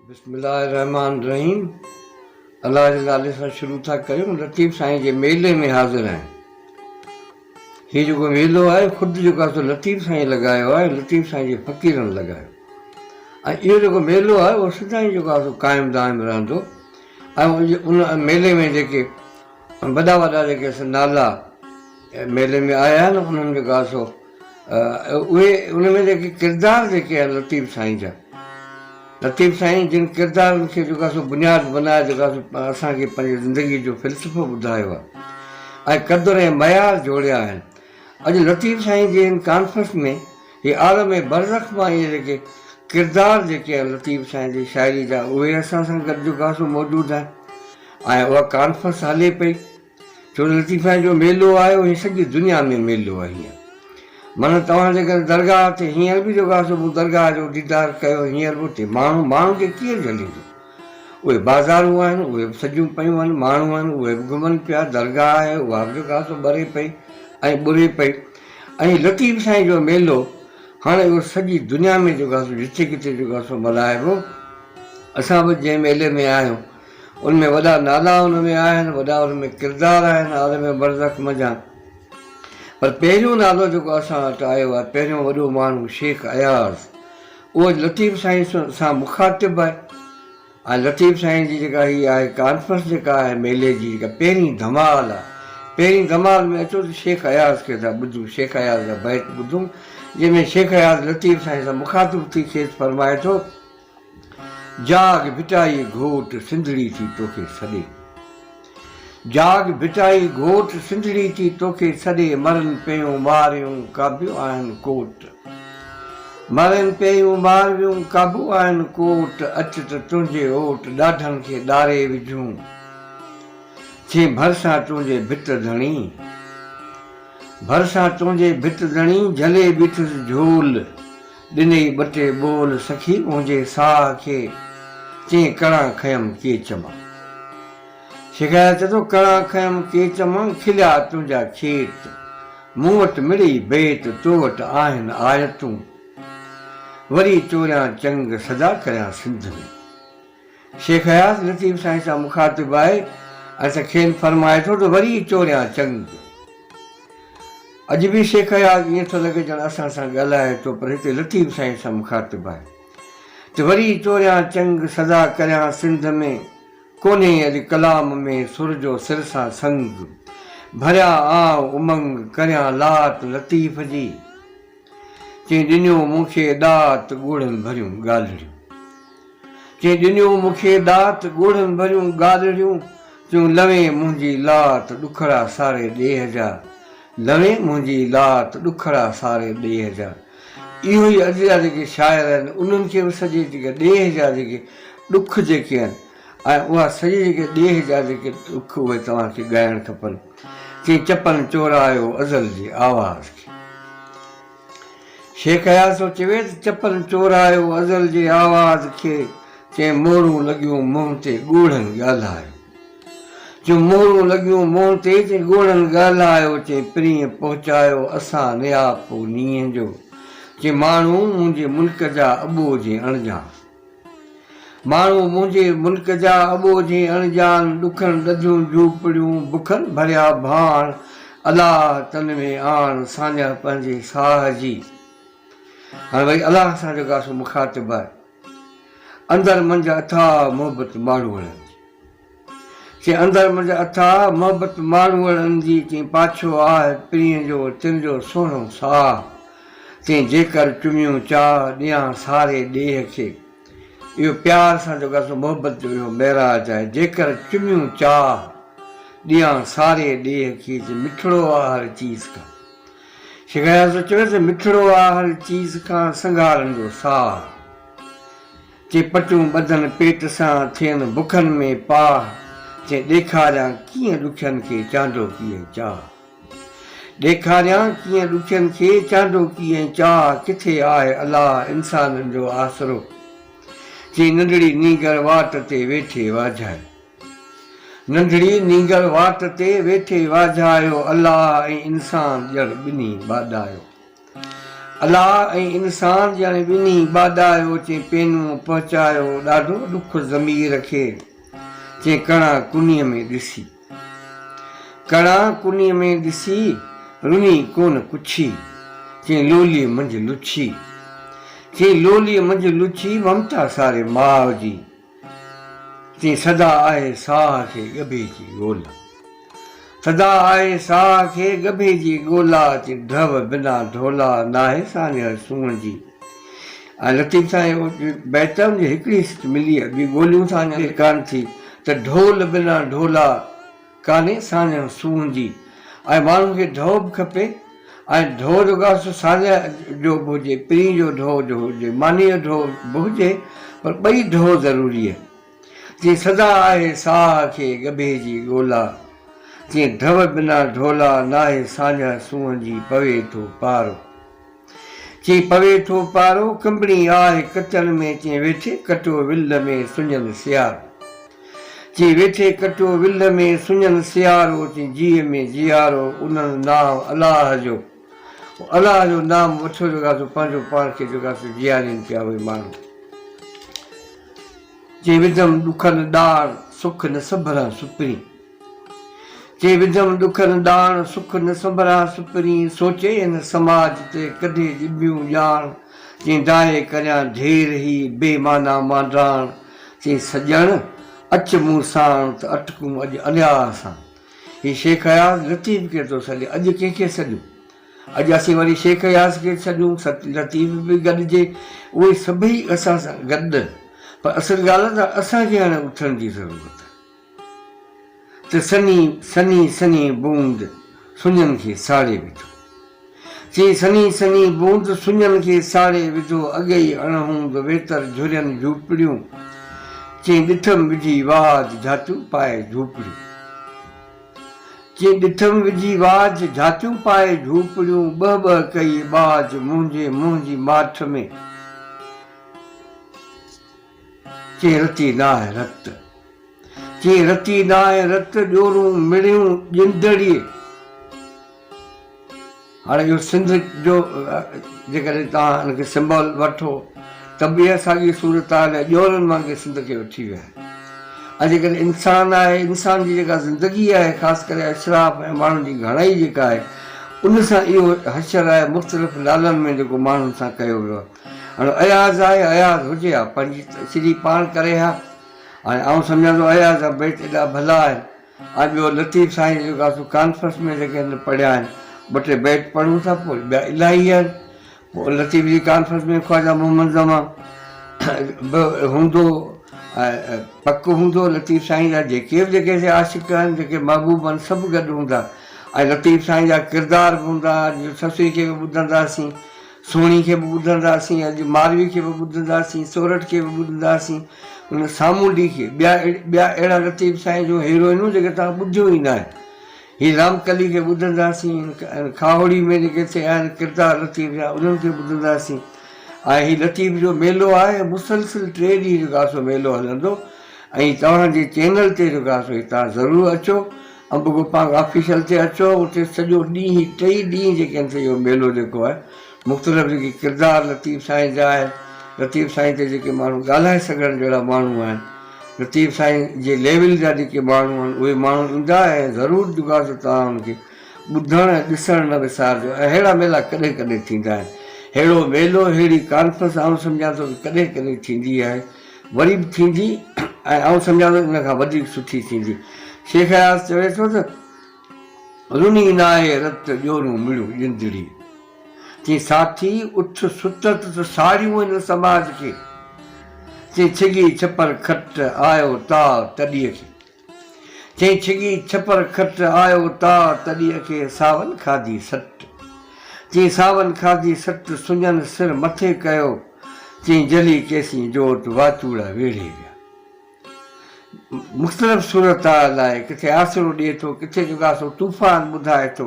بسم الله الرحمٰن الرحيم الله جي نالي سان شروع ٿا ڪريون لطيف سائين جي ميلي ۾ حاضر آهن هي جيڪو ميلو آهي خود جيڪو آهي سو لطيف سائين لڳايو آهي لطيف سائين جي فقيرن لڳايو ۽ اهو جيڪو ميلو آهي اهو سدائين جيڪو آهي سو قائم دائم رهندو ۽ ان ميلي ۾ جيڪي وڏا وڏا جيڪي نالا ميلي ۾ آيا آهن انهن جيڪو آهي سو اهي ان ۾ جيڪي ڪردار جيڪي آهن لطيف سائين جا لطيف سائين جن ڪردارن کي جيڪو آهي سو بنياد بنائي جيڪو آهي سو اسان کي پنهنجي زندگي جو فلسفو ٻڌايو آهي ۽ قدر ۽ معيار جوڙيا آهن اڄ لطيف سائين جي هن ڪانفرنس ۾ هي عالم برزخ مان اهي جيڪي ڪردار جيڪي آهن لطيف سائين جي شاعري جا اهي اسان سان گڏ جيڪو آهي سو موجود آهن ۽ اها ڪانفرنس هلي پئي ڇو ته لطيف سائين جو ميلو آهي اهو سڄي دنيا ۾ ميلو آهي هينئر معنيٰ توهان جيڪڏهن درگاهه تي هينئر به جيڪو آهي سو مون درگاهه جو ديدار ڪيو هينئر به اتي ماڻهو ماڻهن کي ڪير جهليندو اهي بازارون آهن اهي به سڄيون پيون آهن ماڻهو آهن اهي به گهمن پيا درگاهه آهي اها به جيڪو آهي سو ٻري پئي ۽ ٻري پئي ۽ لطيف سائين جو ميلو هاڻي اهو سڄي دنيا ۾ جيڪو آهي سو جتي ڪٿي جيڪو آهي سو ملهائبو اسان به جنهن ميلي ۾ آهيون ان ۾ وڏا نالا ان ۾ آهن، وڏا ان ۾ ڪردار آهن عالم برزخ منجهان. پر پهريون نالو جيڪو اسان وٽ آيو آهي، پهريون وڏو ماڻهو شيخ اياز، اهو لطيف سائين سان مخاطب آهي ۽ لطيف سائين جي جيڪا هي آهي ڪانفرنس جيڪا آهي ميلي جي جيڪا پهرين ڌمال آهي، پهرين ڌمال ۾ اچو ته شيخ اياز کي ٿا ٻڌون، شيخ اياز جا بيت ٻڌون، جنهن ۾ شيخ اياز لطيف سائين سان مخاطب ٿي کيس فرمائي ٿو. جاڳ ڀٽائي گهوٽ سنڌڙي ٿي توکي سڏي. جاڳ ڀٽائي گهوٽ سنڌڙي ٿي توکي سڏي مرن پيون ماريون قابو آهن ڪوٽ. مرن پيون مارويون قابو آهن ڪوٽ اچ ته تنهنجي اوٽ ڏاڍن کي ڏاري وجهون. ٿئين ڀرسان تنهنجي ڀت ڌڻي. ڀرسان تنهنجي ڀت ڌڻي جهلي بيٺس جهول. ڏنئي ٻه ٽي ٻول سکي منهنجي ساهه کي، چئين ڪڻا کنيم ڪيچ مان. شڪايت چئي ٿو ڪڻا کنيم ڪيچ مان، کليا تنهنجا کيت. مون وٽ مڙئي بيت، تو وٽ آهن آيتون. وري چوريان چنگ، سدا ڪريان سنڌ ۾. شيخ اياز لطيف سائين سان مخاطب آهي ۽ ته کين فرمائي ٿو ته وري چوريان چنگ. اڄ به شيخ اياز ائين ٿو لڳي ڄڻ اسان سان ڳالهائي ٿو پر هتي لطيف سائين سان مخاطب آهي ته وري چوريان چنگ سدا ڪريان سنڌ ۾ ڪونهي اڄ ڪلام ۾ سر جو سر سان سنگ ڀريان آنء امنگ ڪريان لات لطيف جي. چئين ڏنيو مون کي ڏات ڳوڙهن ڀريون ڳالهڙيون. چئين ڏنيو مون کي ڏات ڳوڙهن ڀريون ڳالهڙيون، تون لوين منهنجي لات ڏکڙا ساري ڏيهه جا، لوين منهنجي لات ڏکڙا ساري ڏيهه جا. اهو ئي اڄ جا جيڪي شاعر آهن انهن کي به سڄي جيڪي ڏيهه جا جيڪي ڏک جيڪي آهن ۽ اها سڄي جيڪي ڏيهه جا جيڪي ڏک اهي توهان کي ڳائڻ کپن. چئين چپن چورايو ازل جي آواز کي. شيخ اياز ٿو چوي ته چپن چورايو ازل جي آواز کي، چئين مهرون لڳيون منهن تي ڳوڙهن ڳالهايو. چون مهرون لڳيون منهن تي چئين ڳوڙهن ڳالهايو، چئين پرينء پهچايو اسان نياپو نينهن جو، چئين ماڻهو منهنجي ملڪ جا اٻوجهه اڻڄاڻ. ماڻهو منهنجي ملڪ جا اٻوجهين اڻڄاڻ، ڏکن ڏڌيون جهوپڙيون، بکن ڀريا ڀاڻ، الله تن ۾ آڻ، ساڃاهه پنهنجي ساهه جي. هاڻي وري الله سان جيڪو آهي سو مخاطب آهي. اندر منجهه اٿاهه محبت ماڻهوئڙن جي. چي اندر منجهه اٿاهه محبت ماڻهوئڙن جي، چي پاڇو آهه پرينء جو تن جو سهڻو ساهه. چي جيڪر چميون چاهه ڏيان ساري ڏيهه کي. اهو پيار سان جو گس محبت جو اهو معراج آهي جيڪر چميون چاهه ڏيان ساري ڏيهه کي چي مٺڙو آ هر چيز کان. شيخ اياز ٿو چوي ته مٺڙو آ هر چيز کان سنگهارن جو ساهه. چي پٽيون ٻڌن پيٽ سان ٿين بکن ۾ پاهه. چي ڏيکاريان ڪيئن ڏکين کي چانڊوڪي ۽ چاهه. ڏيکاريان ڪيئن ڏکين کي چانڊوڪي ۽ چاهه ڪٿي آهي الله انسانن جو آسرو چي ننڍڙي نينگر واٽ تي ويٺي واجهائي ننڍڙي نينگر واٽ تي ويٺي واجهايو الله ۽ انسان ڄڻ ٻنهي ٻاڏايو. الله ۽ انسان ڄڻ ٻنهي ٻاڏايو، چي پينون پهچايو، ڏاڍو ڏک ضمير کي، چي ڪڻا ڪنيء ۾ ڏسي. ڪڻا ڪنيء ۾ ڏسي، رني ڪونه ڪڇي، چي لوليء منجهه لڇي. چي لوليء منجهه لڇي، ممتا ساري ماء جي. چي سدا آهي ساهه کي ڳڀي جي ڳولا. سدا آهي ساهه کي ڳڀي جي ڳولا، چي ڍؤ بنا ڍولا ناهي ساڃهه سونهن جي. ۽ لطيف سائين بيتن جي هڪڙي سٽ ملي آهي، ٻي ڳوليون ٿا اڃا ڪانه ٿي ته ڍول بنا ڍولا ڪانهي ساڃهه سونهن جي. ۽ ماڻهن کي ڍؤ به کپي ۽ ڍؤ جو ڳالهه سو ساڃهه جو به هجي، پرين جو ڍؤ جو هجي، مانيء جو ڍؤ به هجي، پر ٻئي ڍؤ ضروري آهن. جيئن سدا آهي ساهه کي ڳڀي جي ڳولا، تيئن ڍؤ بنا ڍولا ناهي ساڃهه سونهن جي پوي ٿو پارو. چي پوي ٿو پارو، ڪنبڻي آهه ڪچن ۾، چي ويٺي ڪٽو ولهه ۾ سڃن سيارو. چي ويٺي ڪٽو ولهه ۾ سڃن سيارو، چي جيء ۾ جيارو، انهن نانء الله جو. الله جو نام وٺو جيڪا سو پنهنجو پاڻ کي جيڪا سو جيارين پيا اهي ماڻهو. چي وڌم ڏکن ڏاڻ، سک نه سنڀران سپرين. چي وڌم ڏکن ڏاڻ، سک نه سنڀران سپرين. سوچي هن سماج تي، ڪڍي ڄڀيون ڄاڻ. چي دانهين ڪريان ڍير هي، بي معنيٰ مانڊاڻ. چي سڄڻ! اچ مون ساڻ، ته اٽڪون اڄ الياء سان. هي شيخ اياز لطيف کي ٿو سڏي، اڄ ڪنهن کي سڏيون؟ اڄ اسين وري شيخ اياز کي سڏيون، لطيف به گڏجي، اهي سڀئي اسان سان گڏ، پر اصل ڳالهه ته اسان کي هاڻي اٿڻ جي ضرورت آهي ته سنهي سنهي سنهي بوند سڃن کي ساڙي وڌو. چي سنهي سنهي بوند سڃن کي ساڙي وڌو، اڳي ئي اڻهوند ويتر جهرين جهوپڙيون، چي ڏٺم وجهي واهه جهاتيون پائي جهوپڙيون. چي ڏٺم وجهي واجهه، جهاتيون پائي جهوپڙيون، ٻهه ٻهه ڪئي ٻاجهه، منهنجي منهن جي ماٺ ۾. چي رتي ناهه رت. چي رتي ناهه رت، ڄورون مڙيون ڄندڙي. هاڻي اهو سنڌ جو جيڪڏهن توهان ان کي سمبول وٺو ته به اها ساڳي صورتحال آهي، ڄورن وانگي سنڌ کي وٺي ويا آهن. ۽ جيڪڏهن انسان آهي، انسان جي جيڪا زندگي آهي، خاص ڪري اشراف ۽ ماڻهن جي گهڻائي جيڪا آهي، ان سان اهو حشر آهي مختلف نالن ۾ جيڪو ماڻهن سان ڪيو ويو آهي. هاڻي اياز آهي، اياز هجي ها، پنهنجي تشريح پاڻ ڪري ها. هاڻي آئون سمجهان ٿو اياز جا بيت ايڏا ڀلا آهن. ۽ ٻيو لطيف سائين جي جيڪا سو ڪانفرنس ۾ جيڪي هن پڙهيا آهن ٻه ٽي بيت پڙهون ٿا پوء ٻيا الاهي آهن پوء لطيف جي ڪانفرنس ۾ خواجه محمد زمان به هوندو ۽ پڪ هوندو لطيف سائين جا جيڪي به جيڪي سي عاشق آهن جيڪي محبوب آهن سڀ گڏ هوندا ۽ لطيف سائين جا ڪردار به هوندا سسئي کي به ٻڌنداسين سهڻي کي به ٻڌنداسين، اڄ ماروي کي به ٻڌنداسين، سورٺ کي به ٻڌنداسين، ان سامونڊي کي، ٻيا ٻيا اهڙا لطيف سائين جون هيروئنون جيڪي توهان ٻڌيون ئي ناهن. هي رامڪلي کي ٻڌنداسين، کاهوڙي ۾ جيڪي ٿيا آهن ڪردار لطيف جا انهن کي ٻڌنداسين ۽ هي لطيف جو ميلو آهي مسلسل ٽي ڏينهن جيڪو آهي سو ميلو هلندو ۽ توهان جي چينل تي جيڪو آهي سو هي توهان ضرور اچو. انب گوپانگ آفيشل تي اچو اتي سڄو ڏينهن هي ٽئي ڏينهن جيڪي آهن سي اهو ميلو جيڪو آهي مختلف جيڪي ڪردار لطيف سائين جا آهن لطيف سائين تي جيڪي ماڻهو ڳالهائي سگهڻ جهڙا ماڻهو آهن لطيف سائين جي ليول جا جيڪي ماڻهو آهن اهي ماڻهو ايندا ۽ ضرور جيڪو آهي سو توهان ان کي ٻڌڻ ۽ ڏسڻ نه وسارجو ۽ اهڙا ميلا ڪڏهن ڪڏهن ٿيندا آهن ههڙو ميلو ههڙي ڪانفرنس آئون سمجهان ٿو ته ڪڏهن ڪڏهن ٿيندي آهي وري به ٿيندي ۽ آئون سمجهان ٿو ان کان وڌيڪ سٺي ٿيندي. شيخ اياز چوي ٿو ته، رني ناهي رت ڄورون مڙيون ڄندڙي، چي ساٿي اٿ ستت ته ساڙيون هن سماج کي، چي ڇڳي ڇپر کٽ آيو تاء تڏيء کي. چئي ڇڳي ڇپر کٽ آيو تاء تڏيء کي ساون کاڌي سٽ. چئي ساون کاڌي سٽ سڃن سر مٿي ڪيو، چئي جلي ڪيسين جوت واچوڙا ويڙهي ويا. مختلف صورتحال آهي، ڪٿي آسرو ڏئي ٿو، ڪٿي جگاسو طوفان ٻڌائي ٿو.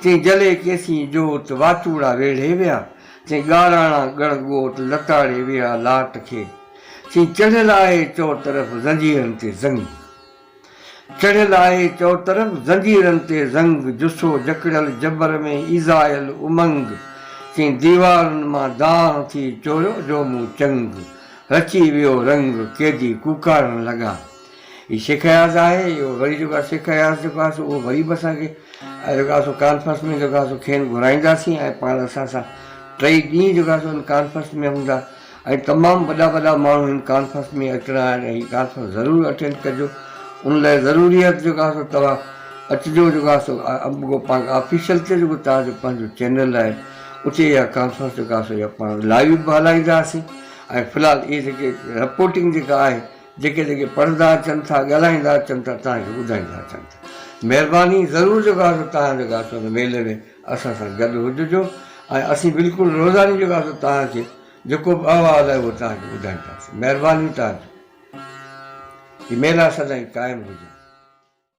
چئي جلي ڪيسين جوت واچوڙا ويڙهي ويا، چئي ڳاراڻا ڳڻ ڳوت لتاڙي ويا لاٽ کي. چي چڙهيل آهي چؤطرف زنجيرن تي زنگ. چڙهيل آهي چؤطرف زنجيرن تي زنگ جسو جڪڙيل جبر ۾ ايذايل امنگ. چيائين ديوارن مان دانهن ٿي چوريو جو مون چنگ، رچي ويو رنگ، قيدي ڪوڪارڻ لڳا. هي شيخ اياز آهي، اهو وري جيڪو آهي شيخ اياز جيڪو آهي سو اهو وري به اسان کي جيڪو آهي سو ڪانفرنس ۾ جيڪو آهي سو کين گهرائينداسين ۽ پاڻ اسان سان ٽئي ڏينهن جيڪو آهي سو ان ڪانفرنس ۾ هوندا ۽ تمام وڏا وڏا ماڻهو هن ڪانفرنس ۾ اچڻا آهن ۽ هي ڪانفرنس ضرور اٽينڊ ڪجو ان لاء ضروري آهي ته جيڪو آهي سو توهان اچجو جيڪو آهي سو انب گوپانگ آفيشل تي جيڪو توهان جو پنهنجو چينل آهي اتي اها ڪانفرنس جيڪا آهي سو اها پاڻ لائيو به هلائينداسين ۽ في الحال اهي جيڪي رپورٽنگ جيڪا آهي جيڪي جيڪي پڙهندا اچن ٿا ڳالهائيندا اچن ٿا توهان کي ٻڌائيندا اچن ٿا مهرباني ضرور جيڪو آهي سو توهان جيڪو آهي سو ان ميلي ۾ اسان سان گڏ هججو ۽ اسين بلڪل روزاني جيڪو آهي سو توهان کي جيڪو به احوال آهي اهو توهان کي ٻڌائينداسين مهرباني توهان جي هي ميلا سدائين قائم هجن.